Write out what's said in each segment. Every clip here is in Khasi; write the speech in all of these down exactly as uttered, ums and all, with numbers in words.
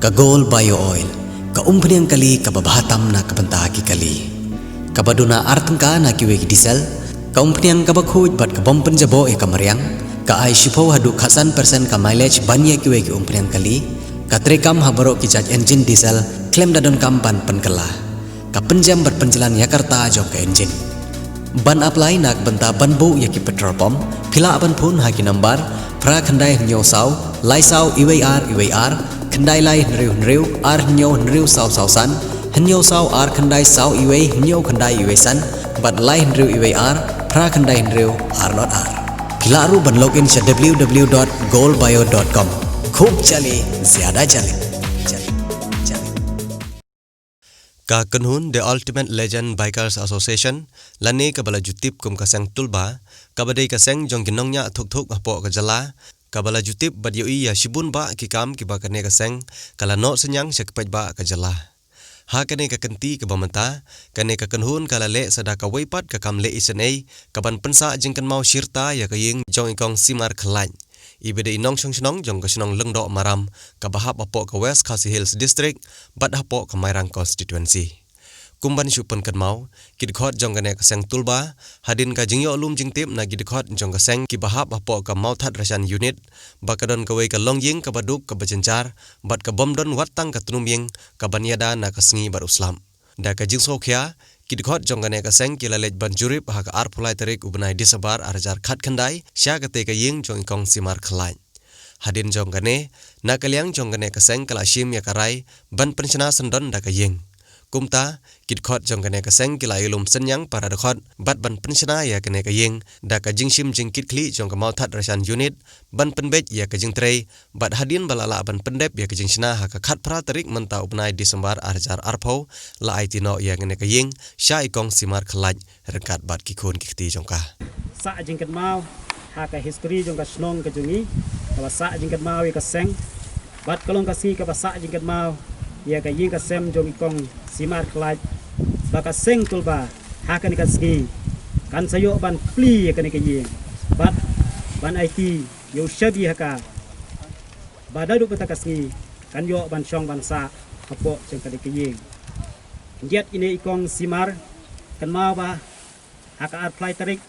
Ka Gold Bio Oil, ka umphniang kali kaba bha tam na ka bynta ki kali. Kaba duna ar tyngka na kiwei ki diesel, ka umphniang kaba khuid bad ka bym pynjaboh ïa ka mariang, ka ai shiphew haduh khatsan percent ka mileage ban ïa kiwei ki umphniang kali, ka treikam ha baroh ki jait engine diesel, khlem da donkam ban pynkylla. Ka pynjem bad pynjlan ïa ka rta jong ka engine. Ban apply na ka bynta ban buh ïa ki petrol pump, phi lah ban phone ha ki number phra khyndai hynñiew saw, lai saw iwei ar iwei ar, khyndai lai hynriew hynriew, ar hynñiew hynriew saw saw san, hynñiew saw ar khyndai saw iwei hynñiew khyndai iwei san, bad lai hynriew iwei ar, phra khyndai hynriew ar not ar. Phi lah ruh ban log in sha w w w dot gold bio dot com. Khub jali, zyada jali. Jali, jali. Ka kynhun The Ultimate Legend Bikers Association, lane kaba la ju tip kum ka seng Tulba, kaba dei ka seng jong ki nongñiah thuk thuk hapoh ka jylla, kaba la ju tip bad ïohi ïa shibun bah ki kam kiba kane ka seng ka la noh synñiang sha ki paidbah ka jylla. Ha kane ka kynti kaba mynta, kane ka kynhun ka la leh sa da kawei pat ka kam leh isynei, kaban pynsah jingkynmaw shi rta ïa ka ïing jong i Kong Simar Khlaiñ, iba dei i nongshong shnong jong ka shnong Lyngdoh Maram, kaba hap hapoh ka West Khasi Hills District, bad hapoh ka Mairang Constituency. Kum ban shu pynkynmaw, ki dkhot jong kane ka seng Tulba, hadien ka jingïoh lum jingtip na ki dkhot jong ka seng kiba hap hapoh ka Mawthadraishan Unit, ba ka don kawei ka longïing kaba duk kaba jynjar, bad ka bym don wat tang ka tnum ïing, kaban ïada na ka sngi bad u slap. Da ka jingsngewkhia, ki dkhot jong kane ka seng ki la leit ban jurip ha ka arphew lai tarik u bnai December ar hajar khatkhyndai, sha katei ka ïing jong i Kong Simar Khlaiñ. Hadien jong kane, na ka liang jong kane ka seng ka la shim ïa ka rai ban pynshna syndon da ka ïing. Kumta, ki dkhot jong kane ka seng ki la ïalum synñiang para dkhot bad ban pynshna ïa kane ka ïing, da ka jingshim jingkitkhlieh jong ka Mawthadraishan Unit, ban pynbeit ïa ka jingtrei, bad hadien ba la lah ban pyndep ïa ka jingshna ha ka khatphra tarik mynta u bnai December ar hajar arphew, la aiti noh ïa kane ka ïing sha i Kong Simar Khlaiñ ryngkat bad ki khun ki kti jong ka. Sah jingkynmaw ha ka history jong ka shnong ka jong ngi, kaba sah jingkynmaw ïa ka seng, bad ka long ka sngi kaba sah jingkynmaw ïa ka ïing ka sem jong i Kong Simar Khlaiñ, ba ka seng Tulba ha kane ka sngi kan sa ïoh ban plie ïa kane ka ïing, bad ban aiti ïa u shabi ha ka, ba naduh kata ka sngi kan ïoh ban shong ban sah hapoh jong kane ka ïing. Khyndiat ine i Kong Simar, kynmaw ba ha ka arphew lai tarik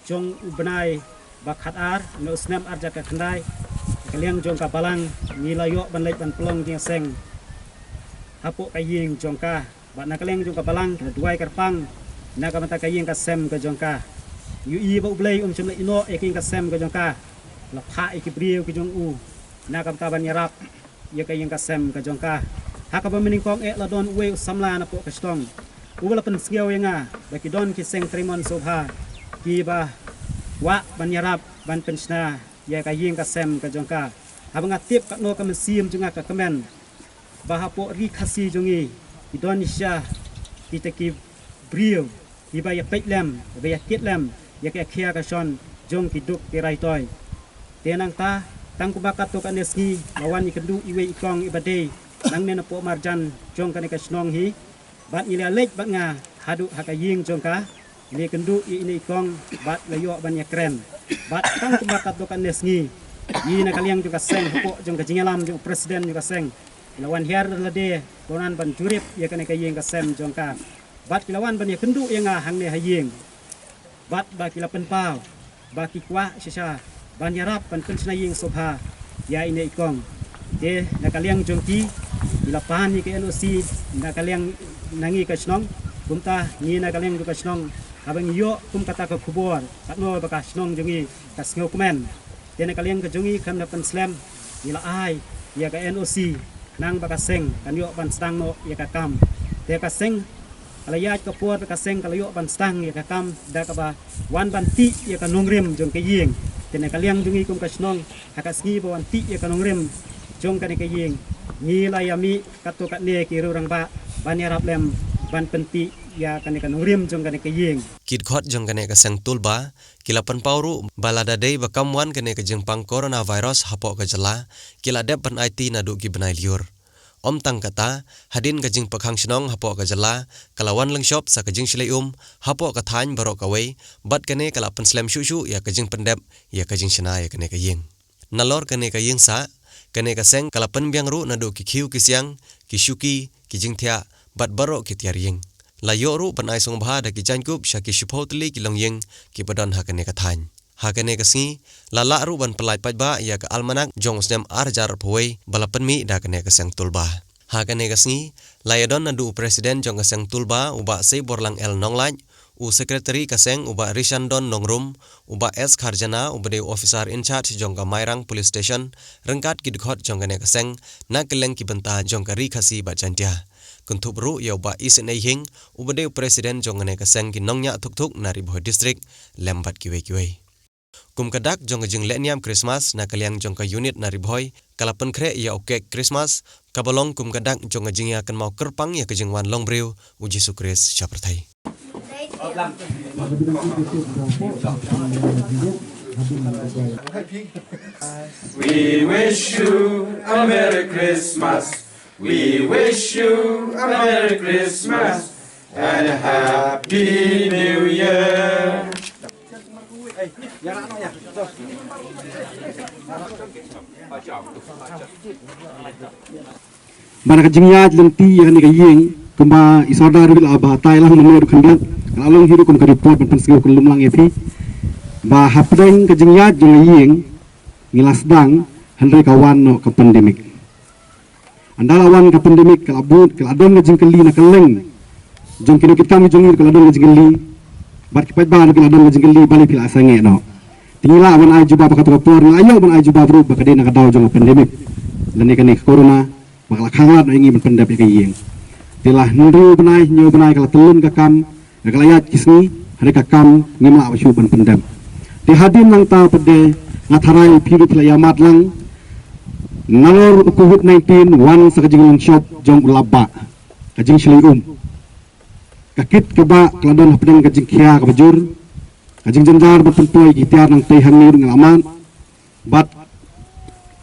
jong u bnai ba khatar na u snem ar hajar khatkhyndai, na ka liang jong ka balang ngi la ïoh ban leit ban pynlong jingïaseng hapoh ka ïing jong ka. Bad na ka liang jong ka balang ki la duwai kyrpang na ka bynta ka ïing ka sem ka jong ka. Ïohi ba U Blei um shym la ïehnoh ïa ka ïing ka sem ka jong ka, la phah ïa ki briew ki jong u na ka bynta ban ïarap ïa ka ïing ka sem ka jong ka. Ha kaba mynnyngkong eh la don uwei u samla napoh ka shnong, uba la pynsngew ïa nga ba ki don ki seng trei mon sngewbha kiba kwah ban ïarap ban pynshna ïa ka ïing ka sem ka jong ka. Haba nga tip katno ka mynsiem jong nga ka kmen ba hapoh ri Khasi jong ngi ki don shisha kita ki briew kiba ïa peit lem, ba ïa kit lem ïa ka ïa khia ka shon jong ki duk ki raitoi. Te nangta, tang kumba katto katne sngi la wan ïakynduh iwei i kong iba dei nangne napoh marjan jong kane ka shnong hi. Bad ngi la leit bad nga haduh ha ka ïing jong ka, ngi la ïakynduh ïa ine i kong bad la ïoh ban ïakren. Bad tang kumba katto katne sngi, ngi na ka liang jong ka seng, hapoh jong ka jingïalam jong u president jong ka seng, la wan hiar lade, ba wan ban jurip ïa kane ka ïing ka sem jong ka. Bad ki la wan ban ïakynduh ïa nga hangne ha ïing. Bad ba ki la pynpaw ba ki kwah shisha ban ïarap ban pynshna ïing sngewbha ïa ine i kong. Te na ka liang jong ki, ki la pan ïa ka N O C na ka liang na ngi ka shnong. Kumta ngi na ka liang jong ka shnong, haba ngi ïoh kum kata ka khubor, katno ba ka shnong jong ngi ka sngewkmen. Te na ka liang ka jong ngi khlem da pynslem, ngi la ai ïa ka N O C, khnang ba ka seng kan ïoh ban sdang noh ïa ka kam. Te ka seng ka la ïaid ka por ba ka seng ka la ïoh ban sdang ïa ka kam da kaba wan ban tih ïa ka nongrim jong ka ïing. Te na ka liang jong ngi kum ka shnong, ha ka sngi ba wan tih ïa ka nongrim jong kane ka ïing, ngi la ïa mih katto katne ki riew rangbah ban ïarap lem ban pyntih ïa kane ka nongrim jong kane ka ïing. Ki dkhot jong kane ka seng Tulba ki la pynpaw ruh ba lada dei ba kam wan kane ka jingpang coronavirus hapoh ka jylla, ki la dep ban aiti naduh ki bnai lyiur. Ym tang kata, hadien ka jingpyrkhang shnong hapoh ka jylla ka la wan lyngshop sa ka jingshlei um hapoh ka thaiñ baroh kawei, bad kane ka la pynslem shuh shuh ïa ka jingpyndep ïa ka jingshna ïa kane ka ïing. Nalor kane ka ïing sah, Kane ka seng ka la pynbiang ruh naduh ki khiew ki siang, ki shuki, ki jingthiah, bad baroh ki tiar ïing. La ïoh ruh ban ai sngewbha da ki jaiñkup sha ki shiphew tylli ki longïing kiba don ha kane ka thaiñ. Ha kane ka sngi, la lah ruh ban pyllait paidbah ïa ka almanak jong u snem ar hajar arphew wei ba la pynmih da kane ka seng tulba. Ha kane ka sngi, la ïadon naduh u president jong ka seng tulba u Bah Seiborlang L Nonglait, u secretary ka seng u Bah Rishandon Nongrum, u Bah S Kharjana uba dei u officer in charge jong ka Mairang Police Station, ryngkat ki dkhot jong kane ka seng na kylleng ki bynta jong ka Ri Khasi bad Jaintia. Kynthup ruh ïa u Bah Isenei Hing uba dei u president jong kane ka seng ki nongñiah thukthuk na Ri Bhoi District, lem bad kiwei kiwei. Kum ka dak jong ka jingleh niam Christmas na ka liang jong ka unit na Ri Bhoi, ka la pynkhreh ïa u kek Christmas, kaba long kum ka dak jong ka jingïakynmaw kyrpang ïa ka jingwan longbriew u Jisu Khrist sha pyrthei. We wish you a Merry Christmas. We wish you a Merry Christmas and a Happy New Year. Bad ka jingïaid lynti ïa kane ka ïing, kumba i Sordar ruh la batai lang mynno ruh khyndiat, ka la long hi ruh kum ka report ban pynsngew kyllum lang ïa phi. Ba hapdeng ka jingïaid jong ka ïing, ngi la sdang, hynrei ka wan noh ka pandemic. Ynda la wan ka pandemic, ka la bud, ka la don ka jingkylli na kylleng jong ki nongkitkam jong ngi, ka la don ka jingkylli. Bad ki paidbah ruh ki la don ka jingkylli, balei phi la sangeh noh. Te ngi lah ban ai jubab ha kato ka por, ngi la ïoh ban ai jubab ruh ba ka dei na ka daw jong ka pandemic lane kane ka corona, ba ka la khanglad noh ïa ngi ban pyndep ïa ka ïing. Te la hynriew bnai, hynñiew bnai ka la tyllun ka kam, ka la ïaid ki sngi, hynrei ka kam ngim lah shuh ban pyndep. Te hadien nangta pat de, nga tharai phi ruh phi la ïa mad lang, nalor u covid nineteen wan sa ka jinglong shop jong u lapbah, ka jingshlei um. Ka kit ka bah ka la don hapdeng ka jingkhia kaba jur, ka jingjynjar ban pynpoi ki tiar nangtei hangne ruh ngi la mad. Bad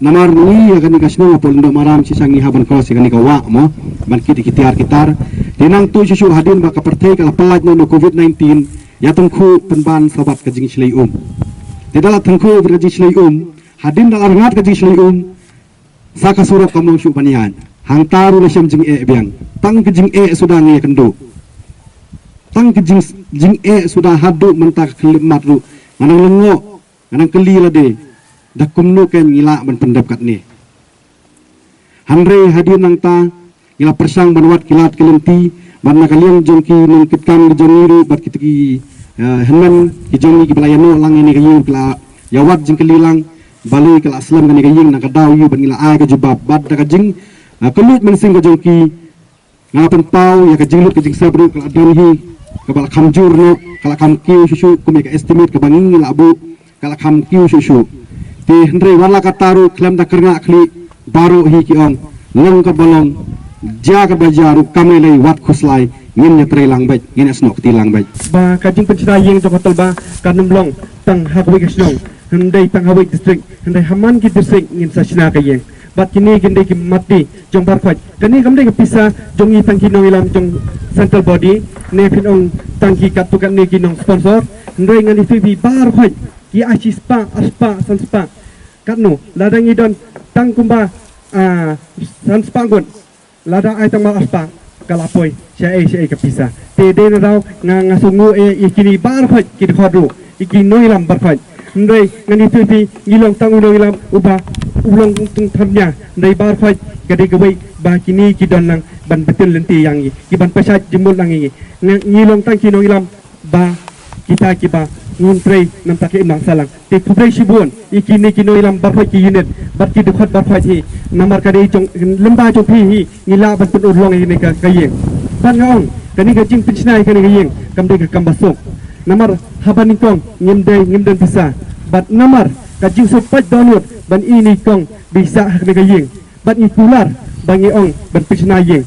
namar ngi ïa kane ka shnong hapoh Lyngdoh Maram shisha ngi hap ban cross ïa kane ka wah mo, ban kit ïa ki tiar ki tar. Te nangtu shuh shuh hadien ba ka pyrthei ka la pyllait noh na covid nineteen, ïa tyngkhuh pynban sa bad ka jingshlei um. Te da la tyngkhuh bad ka jingshlei um, hadien da la rngat ka jingshlei um, sa ka surok kam long shuh ban ïaid. Hangta ruh la shem jingeh biang. Tang ka jingeh suda ngi ïakynduh. Tang ka jing, jingeh suda haduh mynta ka khyllipmat ruh. Nga nang lyngngoh, nga nang kylli lade. Da kumno kein ngi lah ban pyndep katne. Hynrei hadien nangta, ngi la pyrshang ban wad ki lad ki lynti, bad na ka liang jong ki nongkitkam ki jong ngi ruh, bad kito ki, eh, hynmen ki jong ngi kiba la ïa noh lang ïa kane ka ïing, ki la ïa wad jingkylli lang, balei ka la slem kane ka ïing, na ka daw ïa bad ngi la ai ka jubab, bad da ka jing, eh, kylluid mynsiem ka jong ki, nga pynpaw ïa ka jinglut ka jingsep ruh ka la don hi, kaba la kham jur noh, ka la kham kiew shuh shuh, kum ïa ka estimate kaba ngi la buh, ka la kham kiew shuh shuh. Te hynrei wat la katta ruh khlem da kyrngah khlieh baroh hi ki ong, long kaba long, jia kaba jia ruh kam lei lei wat khuslai, ngin ïatrei lang beit, ngin ïasnoh kti lang beit. Ba ka jingpynshna ïing jong ka tolba kam long tang ha kawei ka shnong, hynrei tang ha kawei district, hynrei ha man ki district ngin sa shna ka ïing. Bad kine kin dei ki mati jong baroh khoit. Kane kam dei ka pisa jong ngi tang ki nongïalam jong central body, ne phin ong tang ki katto katne ki nong sponsor. Hynrei ngan ïathuh ïa phi baroh khoit, ki ai shispah, arspah, sanspah. Katno, lada ngi don tang kumba, ah, sanspah ngut, lada ai tang mar arspah, ka la poi shaei shaei ka pisa. Te dei na daw nga, nga sngew eh ïa kine baroh khoit ki dkhot ruh, ïa ki nongïalam baroh khoit. Hynrei ngan ïathuh ïa phi, ngi long tang u nongïalam uba u long tang tham nia. Hynrei baroh khoit ka dei kawei ba kine ki don lang ban btin lynti ïa ngi, ki ban pynshait jingmut lang ïa ngi. Nga, ngi long tang ki nongïalam ba kita kiba ngin trei namar ka imlang sahlang. Te khublei shibun ïa kine ki nongïalam baroh khoit ki unit bad ki dkhot baroh khoit hi, namar ka dei jong lem bad jong phi hi ngi lah ban pynurlong ïa kane ka, ka ïing. Bad nga ong kane ka jingpynshna ïa kane ka ïing kam dei ka kam ba suk. Namar haba nyngkong ngim dei, ngim don pisa. Bad namar ka jingsuk pait dohnud ban ïoh nyngkong ba i sah ha kane ka ïing. Bad ngi kular ba ngi ong ban pynshna ïing.